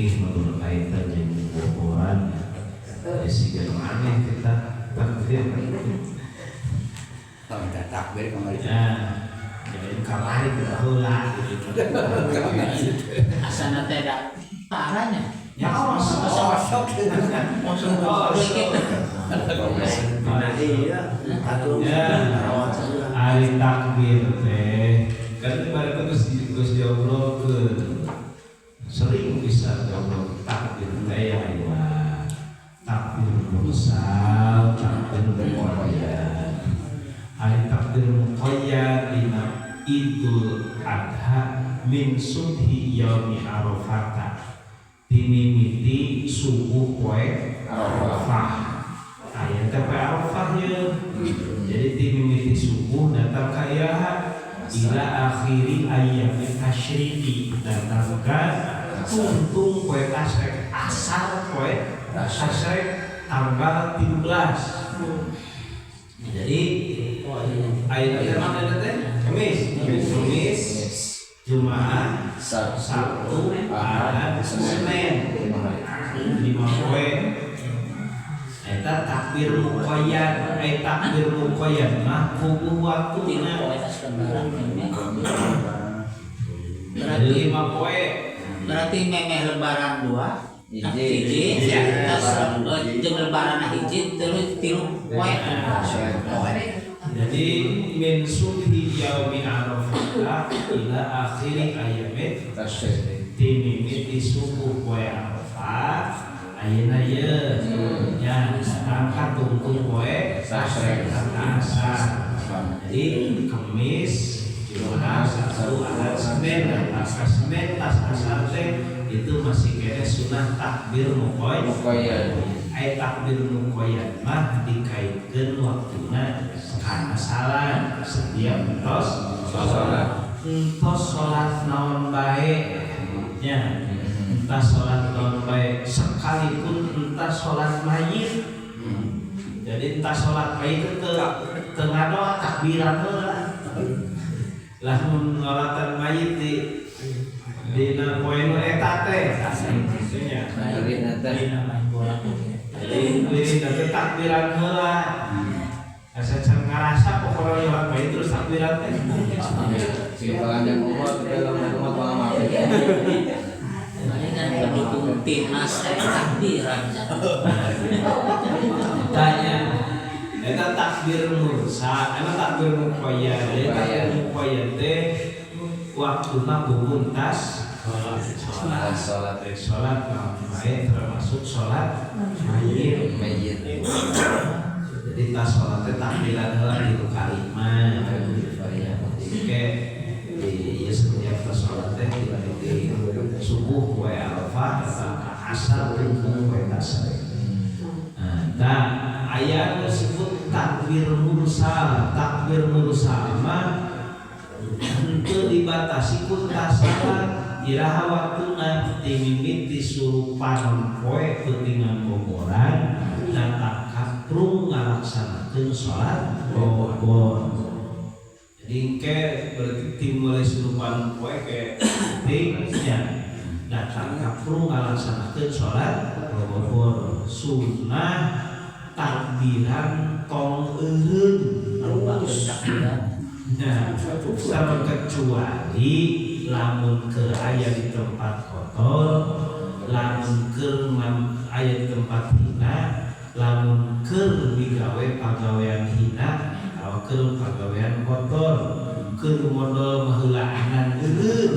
Fikih nu berkaitan jeung boboran ya, siga nu aneh kita takbir. Kalau minta takbir kemarin. Ya, jadi kamari kita heula gitu. Asana teh da parahnya. Ya, osok. Osok. Oh, Nah, iya, atuh. Ya. Ari takbir teh kan kemarin tuh geus diobrolkeun, sering bisa diobrol takbir teh ya, ya takbir mursal, takbir muqayyad. Ari takbir muqayyad dina Idul Adha min subhi yaumi Arafata, tinimiti subuh poe Arafah. Aya teh poe Arafah ye. Jadi tinimiti subuh datang ka iraha? Ila akhiri ayyami tasyriqi, datang ka tungtung poe tasyrik, asar poe tasyrik tanggal 13. Jadi ayeuna teh mana teh? Kamis, Kamis, Jumat, Sabtu, Ahad, Senin, 5 poe. Eta takbir muqayyad. Eh, takbir muqayyad mah puguh Tilu waktuna. Poe tas lebaran ini. Jadi Berarti 5 poe. Berarti memeh lebaran dua. Hiji. Hiji, Hiji. terus jeung lebaran hiji terus 3 poe. Jadi min subhi yaumi Arafah ila akhiri ayyamit tinimiti subuh poe Arafah ayeuna ye nya, datang tungtung poe tasyrik asar. Jadi Kamis, Jumat, Sabtu, Ahad, Senin. Nah, tas Senin tas asar teh itu masih kena sunah takbir muqayyad. Muqayyad. Ai takbir muqayyad mah dikaitkeun waktuna kana salat, setiap entos Salat. Entos salat naon bae nya, entah salat naon bae, sekalipun entah salat mayit. Jadi entah salat mayit itu teu ngadoa, takbiran heula lah. Mun nyolatan mayit di dina poe nu eta teh nya. Jadi lilin teh takbiran heula, asa can ngarasa pokoknya nyolat mayit terus takbiran teh. Ini kan pendukung timnas takbiran. Tanya eta takbir mursal, eta takbir muqayyad. Jadi takbir muqayyad teh waktuna puguh tas sholat. Sholat. Sholat naon bae, termasuk sholat mayit. Mayit. Jadi tas sholat teh takbiran heula tilu kalima. Jadi di ieu setiap tas sholat teh di subuh poe Arafah datang ka asar tungtung poe tasyrik. Nah, aya nu disebut takbir mursal. Takbir mursal mah henteu dibatasi ku salat. Iraha waktuna? Timimiti surupan poe peutingan boboran datang kaprung ngalaksanakeun salat bobor. Jadi engke berarti tim mulai surupan poe ke pentingnya datang kaprung ngalaksanakeun salat bobor, sunnah takbiran tong eureun. Takbiran. Nah, sama kecuali lamun ke aya di tempat kotor, lamun keur aya di tempat hina, lamun keur migawe pagawean hina atau keur pagawean kotor, keur modol maheulaanan eureun.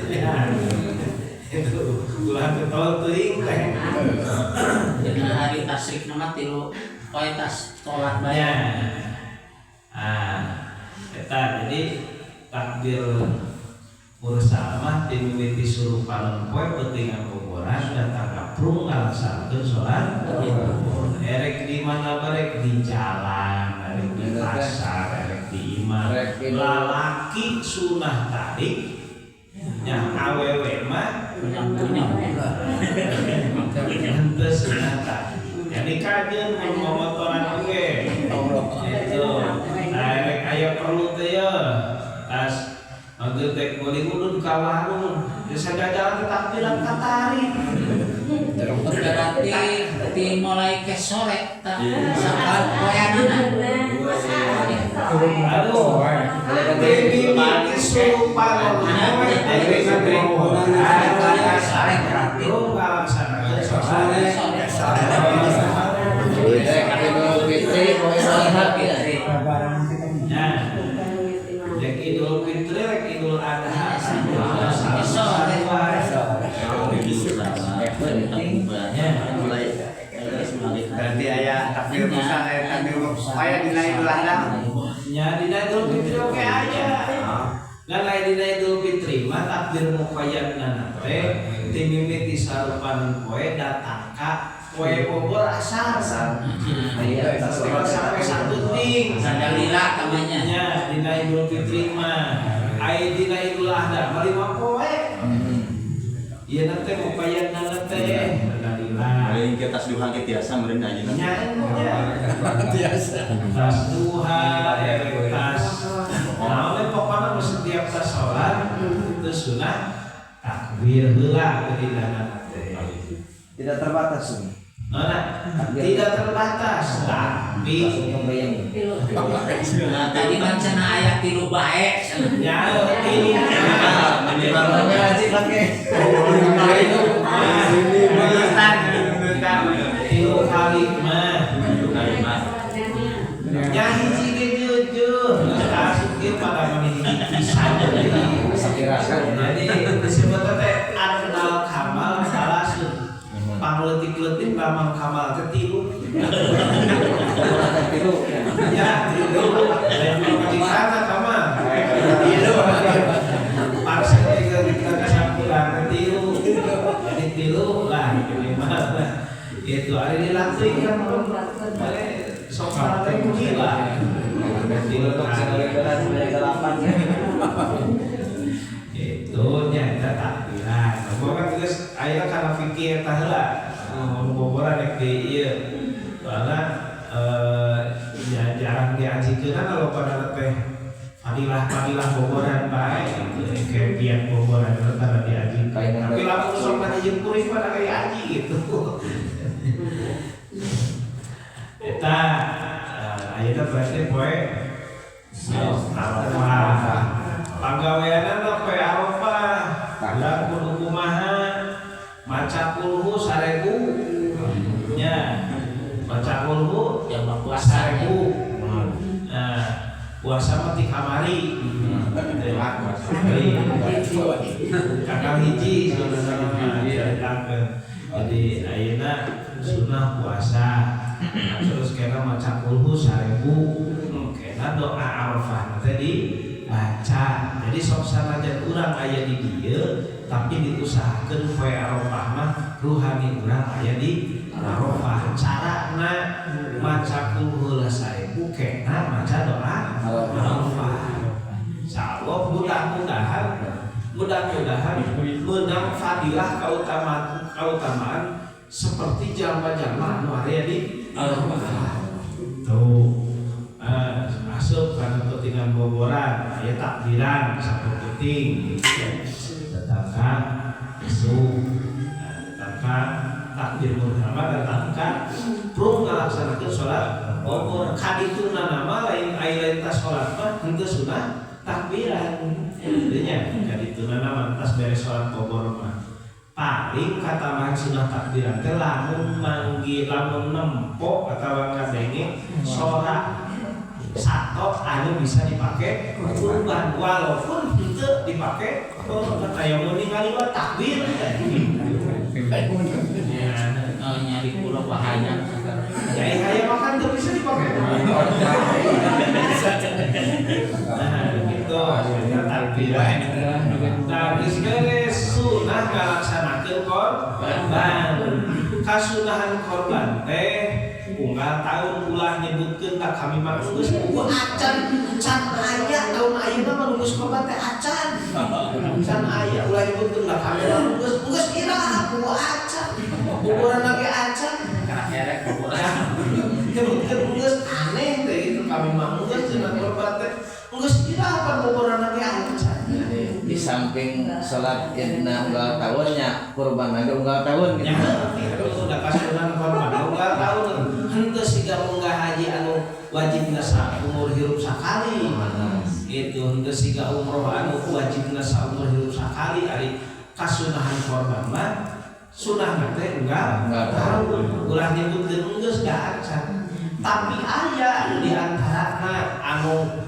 Ya, itu ulah ketol teuing teh. Dina hari tasyrik nama 3 poe tas sholat bae. Ya. Ah, eta jadi takbir mursal mah dimimiti surupan poe peutingan boboran datang kaprung ngalaksanakeun salat. Erek di mana, barek di jalan, erek di pasar, erek di imah. Lalaki sunah tarik nya, awewe mah Punya punya. Henteu sunah tarik. Jadi kajeun mun momotoran oge itu. Nah, erek aya perlu teh ya. Tas manggil teh meuli udud ka warung. Geus jalan takbiran katarik. Berarti di mulai ke sore tah sampai poeanana. Aduh, Dewi surupan. Sore berarti. Ngalaksanakeun Sore. Idul Fitri poe Idul Fitri. Nah, rek Idul Fitri rek Idul Adha. Sore. Ya. Berarti aya takbir musa, aya takbir aya dina Idul Adha. Nya dina Idul Fitri oke aya. Ngan aya dina Idul Fitri mah takbir muqayyadna teh ti mimiti sarupan poe datang ka poe bobor asar. Sampai saeutik. Sadalila tamanya. Nya dina Idul Fitri mah aya dina Idul Adha mah lima poe. Ieu na teh muqayyadna teh sadalila. Paling kita tas duha ge tiasa meureun ayeuna. Nya nya. Biasa. Tas duha, tas naon we pokona nu setiap tas sholat itu sunah takbir heula dina teh. Tidak terbatas ini. Mana? Tidak terbatas, tapi Langsung kebayang. Nah, tadi kan cenah aya tilu bae cenah. Ya ini. Ngaji pakai. Tilu kali mah. Nya hiji ge jujur, asup ieu pada mani hiji pisan. Jadi disebut teh adnal kamal salasun. Pangleutik-leutik lamang kamal teh tilu. Ya, tilu. Lain majikan kamal. Tilu. Paksa tiga kita kesampuran tilu. Jadi tilu lah minimal. Itu hari dilatih kan boleh sok teh gila. Tilu kali. Itu nyata takbiran. Boboran geus aya kana fikih eta heula. Boboran rek di ieu. Soalna ya jarang diajikeun kalau pada teh fadilah-fadilah boboran bae gitu. Kayak boboran teh diajikeun. Tapi lamun sok mah jeung kuring mah kayak aji gitu. Eta ayeuna berarti poe Arafah. Panggaweanna poe Arafah. Urang kudu kumaha? Maca kulhu 1000. Nya. Maca kulhu Jam puasa. 1000. Nah, puasa mah ti kamari. Kakak hiji saudara. Jadi ayeuna sunah puasa. Nah, terus kena maca kulhu 1000, kena doa Arafah teh dibaca. Jadi sok sanajan urang aya di dieu tapi diusahakeun poe Arafah mah ruhani urang aya di Arafah. Carana maca kulhu 1000 kena maca doa Arafah. Insyaallah mudah-mudahan menang fadilah kautamaan seperti jalma-jalma anu aya di Arafah. Tuh. Asup kana pentingan boboran, aya takbiran satu penting. Datangkan isuk, datangkan takbir murtama, datangkan prung ngalaksanakeun salat bobor. Kadituna nama lain aya lain tas salat mah henteu sunah takbiran. Nya kadituna nama tas beres salat bobor mah. Paling katambahan sunah takbiran teh lamun manggil lamun nempo atawa ngadenge sorak sato anu bisa dipakai kurban walaupun henteu dipake kurban aya mun ningali mah takbir. Oh, nyari pulau bahaya. Ya hayang makan teu bisa dipakai. Nah, gitu takbiran. Nah, geus beres sunah ngalaksanakeun korban. Kasunahan korban teh unggal tahun ulah nyebutkeun ka kami mah geus buku acan can aya tahun ayeuna mah geus korban teh acan. Can aya ulah nyebutkeun ka kami mah geus geus iraha buku acan. Boboran lagi acan. Erek boboran. Nyebutkeun geus aneh teh gitu kami mah geus cenah korban teh geus iraha pan boboran lagi acan. Di samping samping salat idna unggal tahunnya kurban lagi unggal tahun gitu. Ya, itu udah kasunan korban unggal tahun. Henteu siga munggah haji anu wajibna saumur hirup sakali. Gitu, henteu siga umroh anu wajibna saumur hirup sakali ari kasunahan korban mah sunahna teh unggal tahun. Ulah nyebutkeun geus da acan. Tapi aya di antarana anu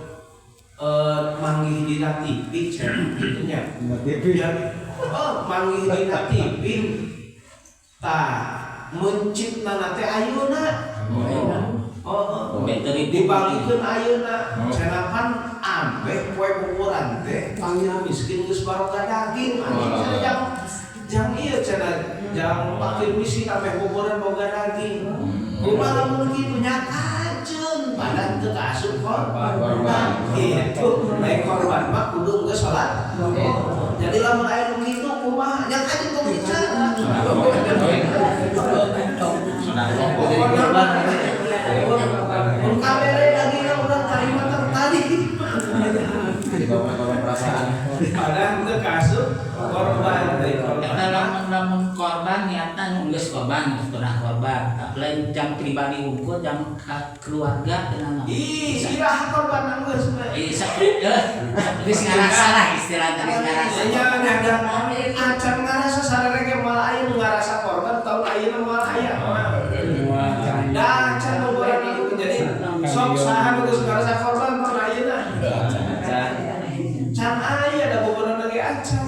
manggih dina TV gitu nya. Oh, manggih dina TV tah meuncitna teh ayeuna. Oh, dibangkikeun ayeuna. Cenah pan ambeh poe kuburan teh fakir miskin geus baroga daging. Anjing cenah jang jang ieu cenah jang fakir miskin ambeh kuburan boga daging. Kumaha lamun kitu nya kajeun padahal teu kaasup korban. Gitu, lain korban mah kudu geus salat. Jadi lamun aya nu kitu kumaha nya kajeun tong bicara. Jadi korban. Mun kabere dagingna urang tarima tadi. Di bawah korban perasaan. Padahal teu kaasup korban deui korban. Eta lamun korban niatan geus korban, geus pernah korban. Lain jang pribadi wungkul, jang keluarga teu naon. Ih, iraha korban geus mah. Ih, geus ngarasa lah istilahna geus ngarasa. Nya ada acan ngarasa sarere ge moal aya nu ngarasa korban tahun ayeuna moal aya. Da acan nu boga jadi sok saha nu geus ngarasa korban tahun ayeuna. Can aya da bobonan ge acan.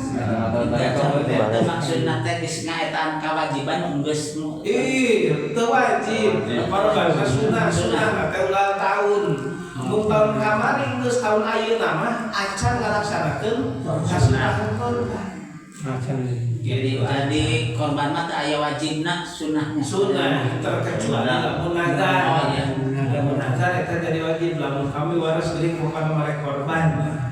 Itu maksudna teh geus ngaetaan kawajiban geus nu Ih, teu wajib. Korban mah sunah, sunah teh ulang tahun. Mun tahun kamari geus tahun ayeuna mah acan ngalaksanakeun kasunahan korban. Jadi korban mah teu aya wajibna sunahnya. Sunah terkecuali lamun nazar. Oh iya. Lamun nazar eta jadi wajib lamun kami waras geuring bukan merek korban.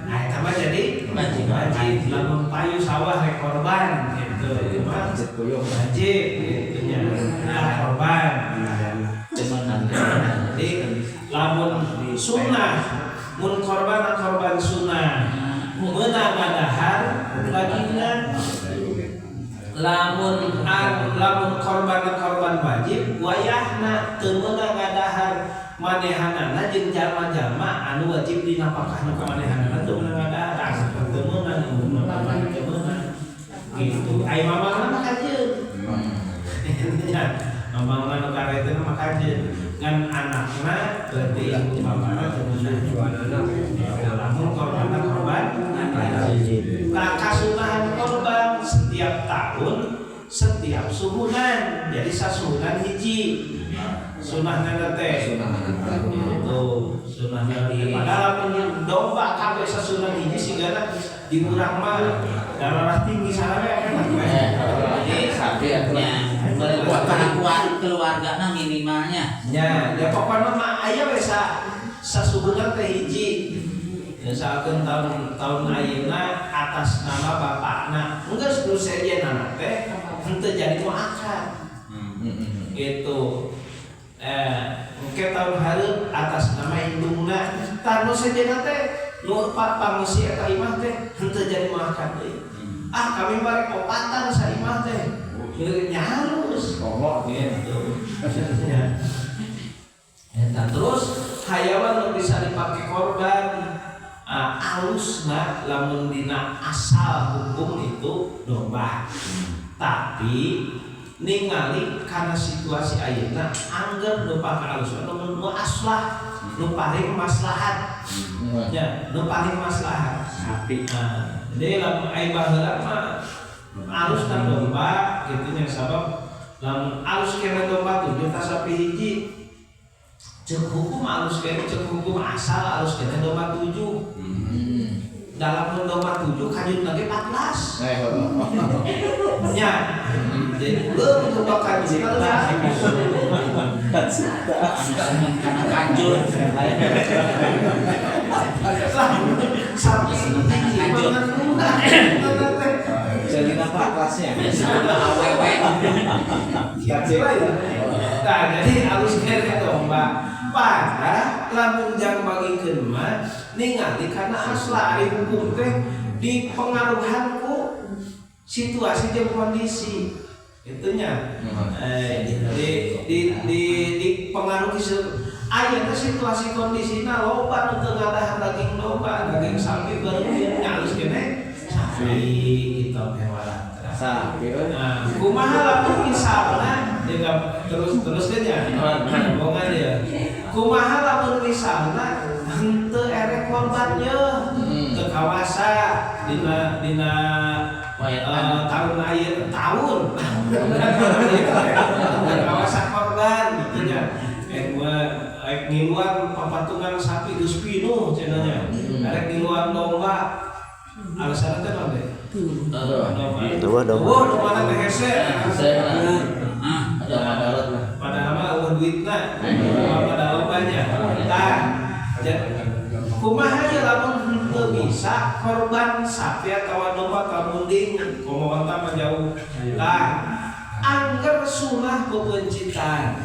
Nah, eta mah jadi wajib. Wajib lamun payu sawah rek korban gitu. Itu mah wajib gitu nya. Nah, korban. Jadi lamun sunah mun korban korban sunah meunang ngadahar wajibna lamun lamun korban korban wajib wayahna teu meunang ngadahar manehanana jeung jalma-jalma anu wajib dinapakahna ka manehanana teu meunang ngadahar teu meunang teu meunang gitu. Ai mamangna mah kajeun. Mamangna nu karetna mah kajeun ngan anakna berarti ibu bapana teu meunang. Lamun korbanna korban wajib. Tah kasunahan korban setiap tahun setiap suhunan. Jadi sasuhunan hiji sunahna teh itu sunahna teh padahal lamun domba kabeh sasuhunan hiji sigana di urang mah darah tinggi sareng kan. Jadi sapi nya keluargana minimalnya. Nya, ya pokona mah aya we sasuhunan teh hiji. Misalkan tahun ayeuna atas nama bapakna, geus nu sejenna teh henteu jadi muakad. Gitu. Engke tahun hareup atas nama indungna, tah nu sejenna teh nu pangeusi eta imah teh henteu jadi muakad deui. Ah kami mah rek opatan sa imah teh. Nya halus. Gitu. Eta terus hayawan nu bisa dipake korban alusna lamun dina asal hukum itu domba. Tapi ningali karena situasi ayeuna angger nu alus nu aslah nu paling maslahat. Ya, nu paling maslahat. Sapi. Nah, jadi lamun ai baheula mah alusna domba kitu nya sabab lamun alus kena domba 7 ta sapi hiji. Cek hukum alus kena cek hukum asal alus kena domba 7. Dalam domba 7 kajut lagi 14. Nya. Jadi belum domba kajut kalau kanjut. Sapi kanjut. Jadi apa kelasnya? Awewe. Nah, jadi alus kena domba. Padahal lamun jang bagikeun mah ningali karena asla ari hukum teh Dipengaruhan ku situasi jeung kondisi itunya. Di dipengaruhi ayeuna situasi kondisina loba nu teu ngadahar daging domba, daging sapi baru nyalus keneh sapi gitu hewan. Sapi euy. Nah, kumaha lamun misalna ya terus terus kan ya. Bohongan ya. Kumaha lamun misalna henteu erek korban ye teu kawasa dina dina tahun ayeuna tahun. Teu kawasa korban gitu nya. Rek ngiluan papatungan sapi geus pinuh cenah nya. Rek ngiluan domba. Alasanna teh naon teh? Domba, domba. Wah, domba teh hese. Hese lah. Ada madarat lah. Padahal mah eueuh duitna. Pada lombanya. Tah, kumaha ye lamun henteu bisa korban sapi atawa domba ka munding komo onta mah jauh. Tah, angger sunah pepeuncitan.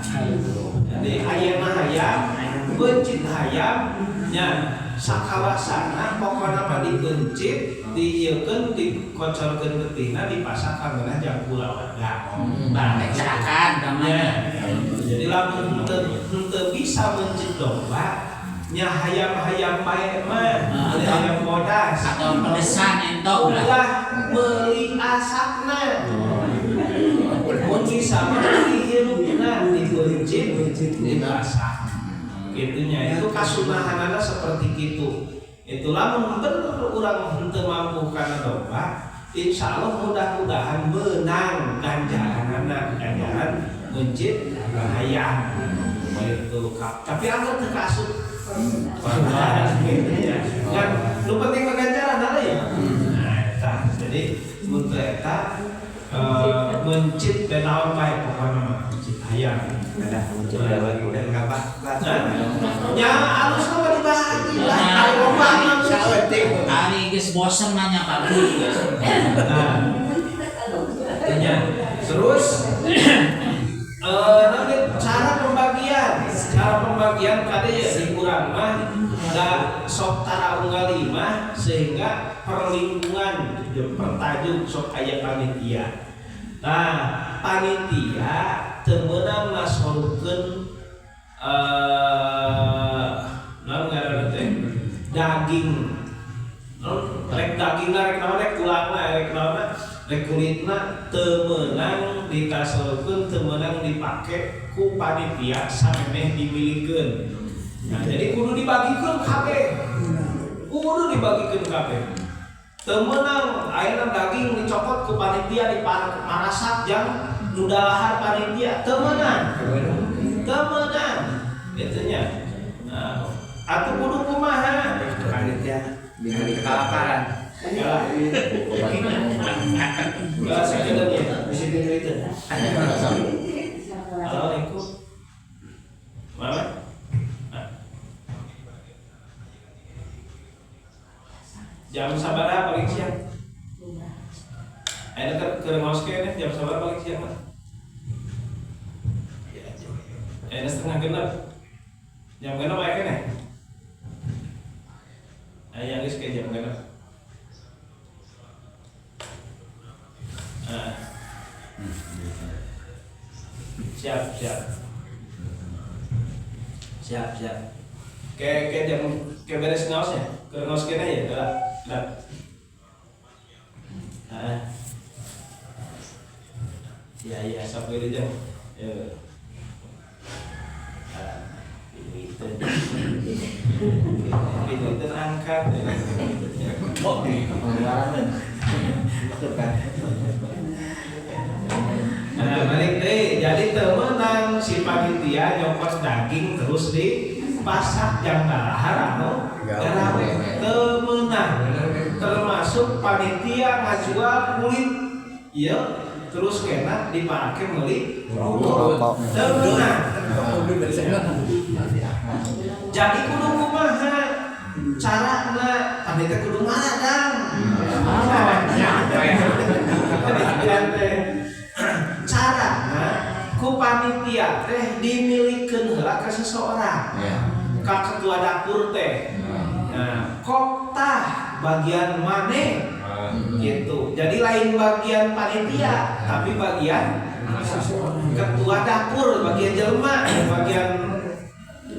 Jadi ayeuna hayam, peuncit hayam nya sakawasana pokona mah dipeuncit, diieukeun, dikocorkeun getihna dipasak kanggo jang kulawarga. Barang cerakan namanya. Jadi lamun henteu bisa meuncit domba nya hayam-hayam bae mah, meuli hayam bodas atau pedesan entong lah. Ulah meuli asapna. Mun bisa mah meuli hirupna dipeuncit dimasak. Gitunya itu kasunahanana seperti gitu. Itulah mun bener urang henteu mampu kana domba, insya Allah mudah-mudahan menang ganjaranana, ganjaran meuncit hayam. Gitu. Tapi angger teu kaasup gitu ya. Kan nu penting mah ganjaran ada ya. Nah, eta. Jadi mun teu eta meuncit dan naon bae pokona mah meuncit hayam. Enggak apa. Nya alusna mah dibagi lah. Ari loba mah Saeutik. Ari geus bosen nanya pagi geus. Nah. Nya. Terus nanti cara pembagian kade ya di urang mah da sok tara unggal lima sehingga perlindungan jeung pertajuk sok aya panitia. Nah, panitia teu meunang ngasorkeun naon ngaranna teh daging. Naon rek dagingna rek naon rek tulangna rek naonna rek kulitna teu meunang ditasorkeun teu meunang dipake ku panitia samemeh dimilikeun. Nah, jadi kudu dibagikeun kabeh. Kudu dibagikeun kabeh. Teu meunang ayeuna daging dicokot ku panitia diparasak jang nu dalahar panitia teu meunang. Teu meunang. Kitu nya. Nah, atuh kudu kumaha? Panitia kelaparan. Ya. Ya, sakedeung ya. Bisa diceritakeun. Assalamualaikum. Mama. Jam sabaraha paling siang? Ayeuna keur ngaos keneh jam sabaraha paling siang, Mas? Ayeuna 5:30. Jam 6 aya keneh? Aya geus ke jam 6. Nah. Siap, siap. Siap, siap. Ke jam ke beres ngaos ya? Keur ngaos keneh ya, udah. Udah. Heeh. Ya, ya, sampai aja. Ya. Itu angkat. Nah, balik deh. Jadi temenang si panitia nyokot daging terus di pasak yang dalahar anu garawe temenang. Termasuk panitia ngajual kulit, iya, terus kena dipake meuli Rokok. Temenang. Jadi kudu kumaha carana panitia kudu maradang. Carana ku panitia teh dimilikeun heula ka seseorang. Ka ketua dapur teh. Nah, kok tah Bagian maneh gitu. Jadi lain bagian panitia, tapi bagian ketua dapur, bagian jelema, bagian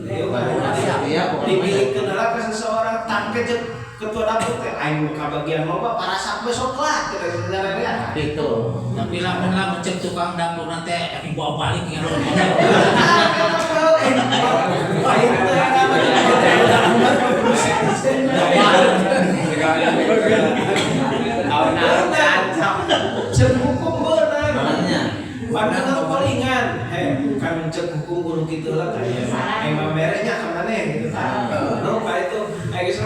Iya, pokoknya. dimiliki heula ke seseorang tangke jeung ketua dapur teh aing ka bagian loba parasak besok lah kita sebenarnya. Gitu. Tapi lamun lamun cek tukang dapur nanti dibawa balik ya lo. Aing teh ada. Cek hukum beunang. Makanya. Padahal palingan, kan cek hukum kudu kitu lah kaya. Emang merenya ka maneh gitu tah. Nu ka itu aya geus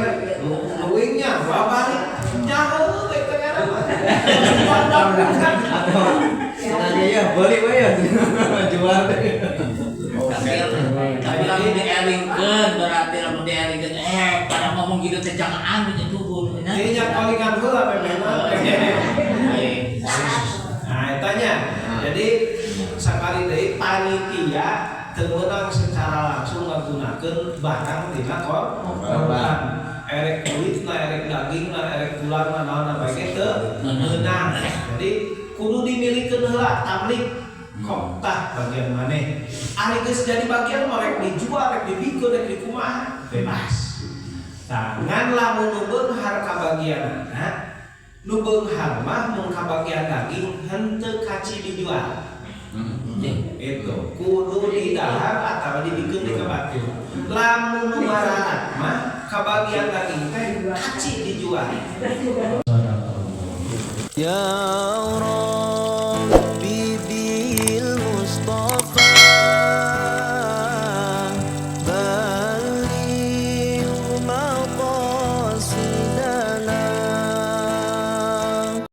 nuingnya bawa balik. Nyaho teh teh mah. Nah, dia ya beli we ya. Jual deh. Tapi lamun dielingkeun berarti lamun dielingkeun pada ngomong gitu teh jangan anu nya tubuh. Jadi nya palingan heula memang. Nah, eta nya. Jadi sakali deui panitia teu meunang secara langsung ngagunakeun barang tina korban. Erek kulitna, erek dagingna, erek tulangna, naonna bae ge teu meunang. Jadi kudu dimilikeun heula tamlik kok tah bagian maneh. Ari geus jadi bagian mah rek dijual, rek dibikeun, rek dikumaha, bebas. Tah, ngan lamun nu beunghar kabagianana, nu beunghar mah mun kabagian daging henteu kaci dijual. Itu kudu didahar atau dibikeun di ka batur. Lamun nu mararat mah kabagian daging teh kaci dijual. Ya.